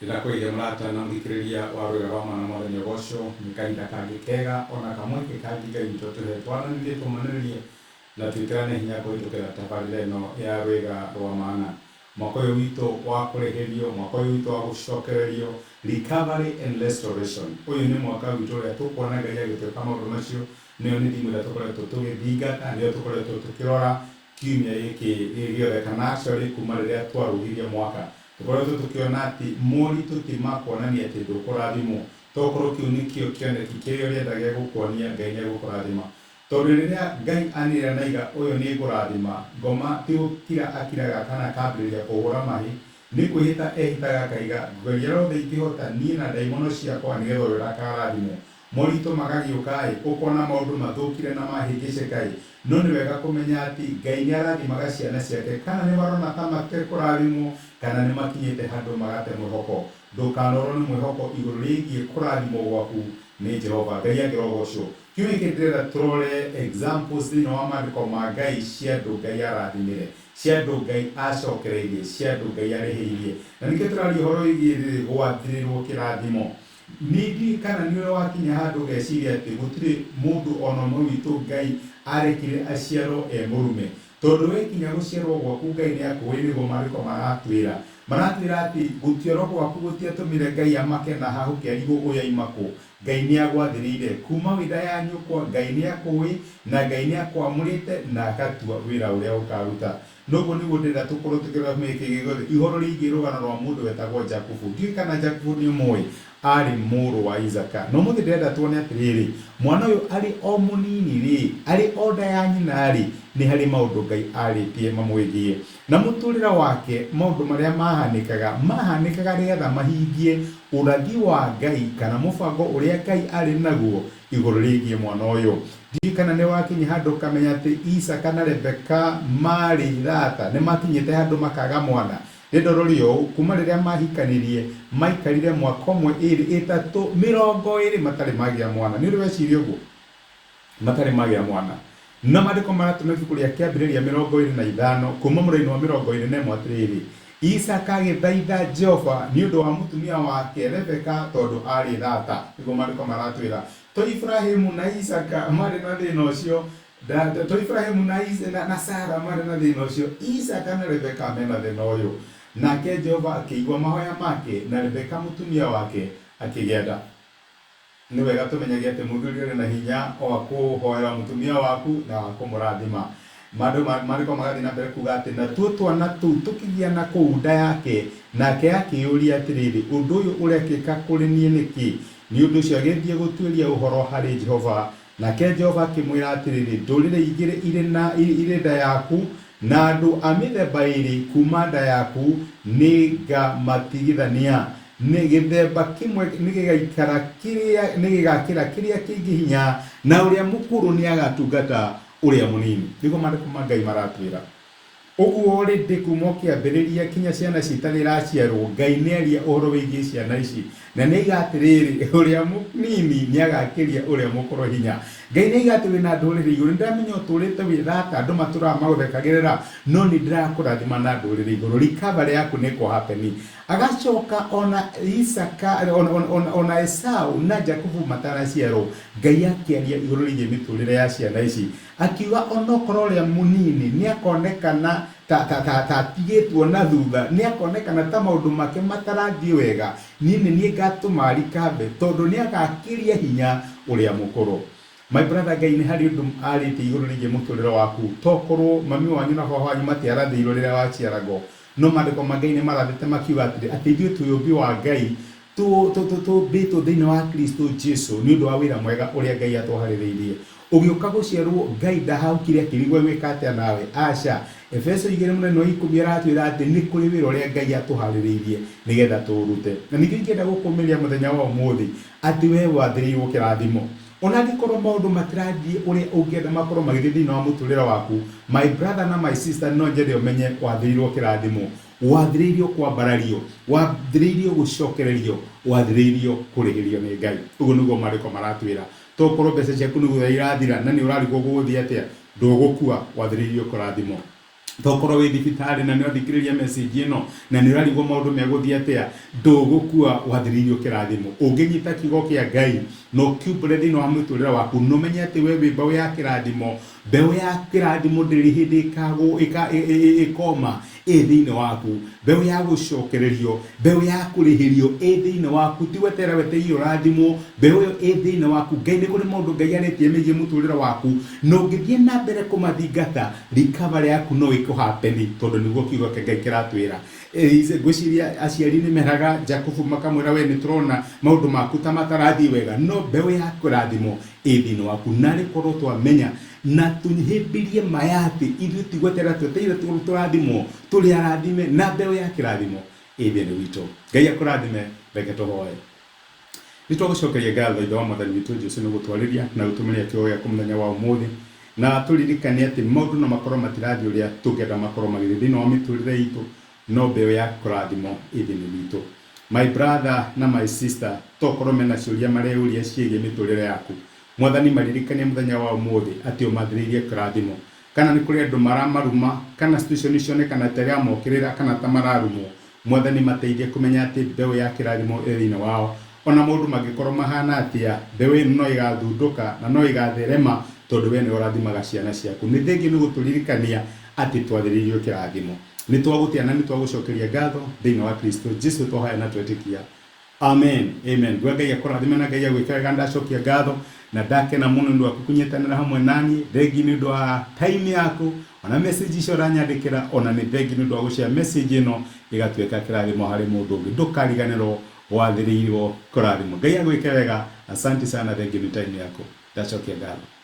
Ndĩrakũgeithia mũrata na mũthikĩrĩria wa Rwĩga rwa Mwana Mwathani agocwo nĩ kahinda kangĩ kega ona kamweke kangĩ Ngai witũ atũhe twaranĩrie tũmanĩrĩrie na twĩkĩrane hinya kũhĩtũkĩra tabarĩra ĩno ya Rwĩga rwa Mana. Mwaka ũyũ witũ wa kũrĩhĩrio, mwaka ũyũ witũ wa gũcokererio, recovery and restoration. Ũyũ nĩ mwaka witũ ũrĩa tũkuona Ngai agĩtwĩka maũndũ macio, nĩyo nĩ thimũ ĩrĩa tũkoretwo tũgĩthingata, nĩyo tũkoretwo tũkĩrora kiumia gĩkĩ gĩothe kana actually kuma rĩrĩa twarũgirie mwaka. Tũkoretwo tũkĩona atĩ moritũ ti ma kuonania atĩ ndũkũrathimwo. Tokorwo kĩu nĩkĩo kĩoneki kĩrĩa ũrenda gĩa gũkuonia Ngai nĩ egũkũrathima. Tondũ rĩrĩa Ngai anĩrĩra na aiga ũyũ nĩ ngũrathima, ngoma ti gũkira akiraga kana akambĩrĩria kũhũra mahĩ, nĩ kwĩhĩta ehĩtaga akaiga ngũgeria rothe ingĩhota niĩ na ndaimono ciakwa nĩgetha ũyũ ndakarathimwo. Moritũ magagĩũka-ĩ, ũkona maũndũ mathũkire na mahĩngĩcĩka-ĩ, no nĩ wega kũmenya atĩ Ngai nĩ arathimaga ciana ciake kana nĩ marona ta matekũrathimwo kana nĩ makinyĩte handũ magate mwĩhoko. Ndũkanorwo nĩ mwĩhoko igũrũ rĩgiĩ kũrathimwo gwaku nĩ Jehova. Ngai angĩrogocwo. Kiumia gĩkĩ ndĩrenda tũrore examples thĩinĩ wa maandĩko ma Ngai cia andũ Ngai arathimire, cia andũ Ngai acokereirie, cia andũ Ngai arĩhĩirie. Na nĩkĩo tũraria ũhoro wĩgiĩ rĩrĩ gwathĩrĩrwo kĩrathimo. Niĩ ndiũĩ kana nĩ ũrĩ wakinya handũ ũgeciria atĩ gũtirĩ mũndũ o na ũmwe witũ Ngai arekire aciarwo e mũrume. Tondũ we kinya gũciarwo gwaku Ngai nĩ akũĩ nĩguo maandĩko maratwĩra. Maratwĩra atĩ gũtiarwo gwaku gũtiatũmire Ngai amake na ahahũke arigwo ũyũ aima kũ. Ngai nĩ agwathĩrĩire. Kuma wĩ nda ya nyũkwa Ngai nĩ akũĩ na Ngai nĩ akwamũrĩte na agatua wĩra ũrĩa ũkaruta. Noguo nĩguo ndĩrenda tũkorwo tũkĩrora mĩeke gĩothe ihoro rĩgiĩ rũgano rwa mũndũ wetagwo Jakubu. Ndiũĩ kana Jakubu nĩ ũmũĩ, arĩ mũrũ wa Isaaka. Na ũmũthĩ ndĩrenda tuone atĩrĩrĩ, mwana ũyũ arĩ o mũnini rĩ, arĩ o nda ya nyina rĩ, nĩ harĩ maũndũ Ngai arĩtie mamwĩgiĩ. Na mũtũrĩre wake maũndũ marĩa mahanĩkaga, mahanĩkaga nĩgetha mahingie ũrathi wa Ngai kana mũbango ũrĩa Ngai arĩ naguo igũrũ rĩgiĩ mwana ũyũ. Ndiũĩ kana nĩ wakinya handũ ũkamenya atĩ Isaaka na Rebeka maarĩ rata, nĩ makinyĩte handũ makaga mwana. Ndĩrenda ũrore ũũ, kuma rĩrĩa mahikanirie, maikarire mwaka ũmwe, ĩrĩ, ĩtatũ, 20 matarĩ magĩa mwana. Nĩ ũrĩ weciria ũguo? Matarĩ magĩa mwana. Na maandĩko maratũma ibuku rĩa Kĩambĩrĩria 25 kuma mũraini wa 21 atĩrĩrĩ, Isaaka agĩthaitha Jehova nĩ ũndũ wa mũtumia wake Rebeka tondũ aarĩ thata. Nĩguo maandĩko maratwĩra. To Iburahimu na Isaaka marĩ na thĩna ũcio, to Iburahimu na, na, na Sara marĩ na thĩna ũcio, Isaaka na Rebeka mena thĩna ũyũ. Nake Jehova akĩigua mahoya make, na Rebeka mũtumia wake akĩgĩa nda. Nĩ wega tũmenyage atĩ mũthuri ũrĩ na hinya wa kũhoera mũtumia waku na wa kũmũrathima. Maandĩko magathiĩ na mbere kuga atĩ natuo twana tũu tũkĩgĩa na kũu nda yake, nake akĩĩyũria atĩrĩrĩ, ũndũ ũyũ ũrekĩka kũrĩ niĩ nĩkĩ? Nĩ ũndũ ũcio agĩthiĩ gũtuĩria ũhoro harĩ Jehova. Nake Jehova akĩmwĩra atĩrĩrĩ, ndũrĩrĩ igĩrĩ irĩ na irĩ nda yaku, na andũ a mĩthemba ĩĩrĩ kuuma nda yaku nĩngamatigithania. Nĩ gĩthemba kĩmwe nĩgĩgaikara kĩrĩa nĩgĩgakĩra kĩrĩa kĩngĩ hinya, na ũrĩa mũkũrũ nĩagatungata ũrĩa mũnini. Nĩguo maandĩko ma Ngai maratwĩra. Ũguo already kuma o kĩambĩrĩria kinya ciana ici itarĩ iraciarwo, Ngai nĩaria ũhoro wĩgiĩ ciana ici. Na nĩaiga atĩrĩrĩ, ũrĩa mũnini nĩagakĩria ũrĩa mũkũrũ hinya. Ngai nĩaiga atĩ wĩna ndũrĩrĩ igũrũ. Nĩndĩramenya ũtũrĩte wĩ thata, andũ matũraga magũthekagĩrĩra, no nĩndĩrakũrathima na ndũrĩrĩ igũrũ. Recovery yaku nĩ ĩkũ happen. Agacoka ona Isaka, ona, ona, ona, ona Esau na Jakubu matanaciarwo, Ngai akĩaria igũrũ rĩgiĩ mĩtũrĩre ya ciana ici. Akiuga onokorwo ũrĩa mũnini nĩakonekana ta, ta, ta, ta atigĩtwo na thutha, nĩakonekana ta maũndũ make matarathiĩ wega, niĩ nĩ niĩ ngatũma arikambe, tondũ nĩagakĩria hinya ũrĩa mũkũrũ. My brother, Ngai nĩ harĩ ũndũ arĩtie igũrũ rĩgiĩ mũtũrĩre waku. Tokorwo mami wanyu na baba wanyu matiarathĩirwo rĩrĩa waciaragwo, no maandĩko ma Ngai nĩmarathĩte makiuga atĩrĩ, atĩ ithuĩ twĩ ũmbi wa Ngai, tũmbĩtwo thĩinĩ wa Kristo Jesu nĩ ũndũ wa wĩra mwega ũrĩa Ngai atũharĩrĩirie. Ũgĩũka gũciarwo, Ngai ndahahũkire akĩrigwo egwĩka atĩa nawe. Aca. Efeso igĩrĩ mũnene wa ikũmi aratwĩra atĩ nĩ kũrĩ wĩra ũrĩa Ngai atũharĩrĩirie nĩgetha tũũrute. Na nĩkĩo ingĩenda gũkũmĩria mũthenya wa ũmũthĩ atĩ we wathĩrĩirwo kĩrathimo. Ona angĩkorwo maũndũ matirathiĩ ũrĩa ũngĩenda makorwo magĩthiĩ thĩinĩ wa mũtũrĩre waku, my brother na my sister, no nyende ũmenye wathĩrĩirwo kĩrathimo. Wathĩrĩirio kwambarario, wathĩrĩirio gũcokererio, wathĩrĩirio kũrĩhĩrio nĩ Ngai. Ũguo nĩguo maandĩko maratwĩra. Tokorwo mbeca ciaku nĩ gũthira irathira na nĩ ũrarigwo gũgũthiĩ atĩa, ndũgũkua, wathĩrĩirio kũrathimwo. Tokorwo wĩ thibitarĩ na nĩ ũrathikĩrĩria message ĩno na nĩ ũrarigwo maũndũ megũthiĩ atĩa, ndũgũkua wathĩrĩirio kĩrathimo. Ũngĩnyita kiugo kĩa Ngai na ũkiumbũre thĩinĩ wa mũtũrĩre waku na ũmenye atĩ we wĩ mbeũ ya kĩrathimo, mbeũ ya kĩrathimo ndĩrĩ hĩndĩ ĩkoma ĩ thĩinĩ waku, mbeũ ya gũcokererio, mbeũ ya kũrĩhĩrio ĩ thĩinĩ waku, ti gweterera wetereire ũrathimwo, mbeũ ĩyo ĩ thĩinĩ waku. Ngai nĩ kũrĩ maũndũ Ngai arĩtie megiĩ mũtũrĩre waku na ũngĩthiĩ na mbere kũmathingata, recovery yaku no ĩkũ happen tondũ nĩguo kiugo kĩa Ngai kĩratwĩra. Ngwĩciria aciari nĩ meraga Jakubu makamwĩra we nĩ tũrona maũndũ maku ta matarathiĩ wega, no mbeũ ya kũrathimwo ĩ thĩinĩ waku. Narĩ korwo twamenya na tũhĩmbĩrie ma ya atĩ ithuĩ ti gweterera twetereire tũrathimwo, tũrĩ arathime na mbeũ ya kĩrathimo ĩ thĩinĩ witũ. Ngai akũrathime, reke tũhoe. Nĩ twagũcokeria ngatho Ithe wa Mwathani witũ Jesu nĩ gũtwarĩria na gũtũmĩria kiugo gĩaku mũthenya wa ũmũthĩ, na tũririkane atĩ maũndũ no makorwo matirathiĩ ũrĩa tũngĩenda makorwo magĩthiĩ thĩinĩ wa mĩtũrĩre itũ, no mbeũ ya kũrathimwo ĩ thĩinĩ witũ. My brother na my sister, tokorwo mena ciũria mareyũria ciĩgiĩ mĩtũrĩre yaku, Mwathani maririkanie mũthenya wa ũmũthĩ atĩ ũmathĩrĩirie kĩrathimo. Kana nĩ kũrĩ andũ maramaruma, kana situation cionekana ta iramokĩrĩra kana ta mararumwo, Mwathani mateithie kũmenya atĩ mbeũ ya kĩrathimo ĩ thĩinĩ wao. Ona maũndũ mangĩkorwo mahana atĩa, mbeũ ĩno no ĩgathundũka na no ĩgatherema tondũ we nĩwe ũrathimaga ciana ciaku. Nĩ thengiũ nĩ gũtũririkania atĩ twathĩrĩirio kĩrathimo. Nĩ twagũtĩa na nĩ twagũcokeria ngatho thĩinĩ wa Kristo Jesu twahoya na twetĩkia. Amen. Amen. Ngwa Ngai akũrathime na Ngai agwĩke wega. Ndacokia ngatho na ndakena mũno nĩ ũndũ waku kũnyitanĩra hamwe naniĩ. Thengi nĩ ũndũ wa time yaku ona message icio ũranyandĩkĩra, ona nĩ thengi nĩ ũndũ wa gũshare message ĩno ĩgatuĩka kĩrathimo harĩ mũndũ ũngĩ. Ndũkariganĩrwo wathĩrĩirwo kũrathimwo. Ngai agwĩke wega. Asante sana, thengi nĩ time yaku. Ndacokia ngatho.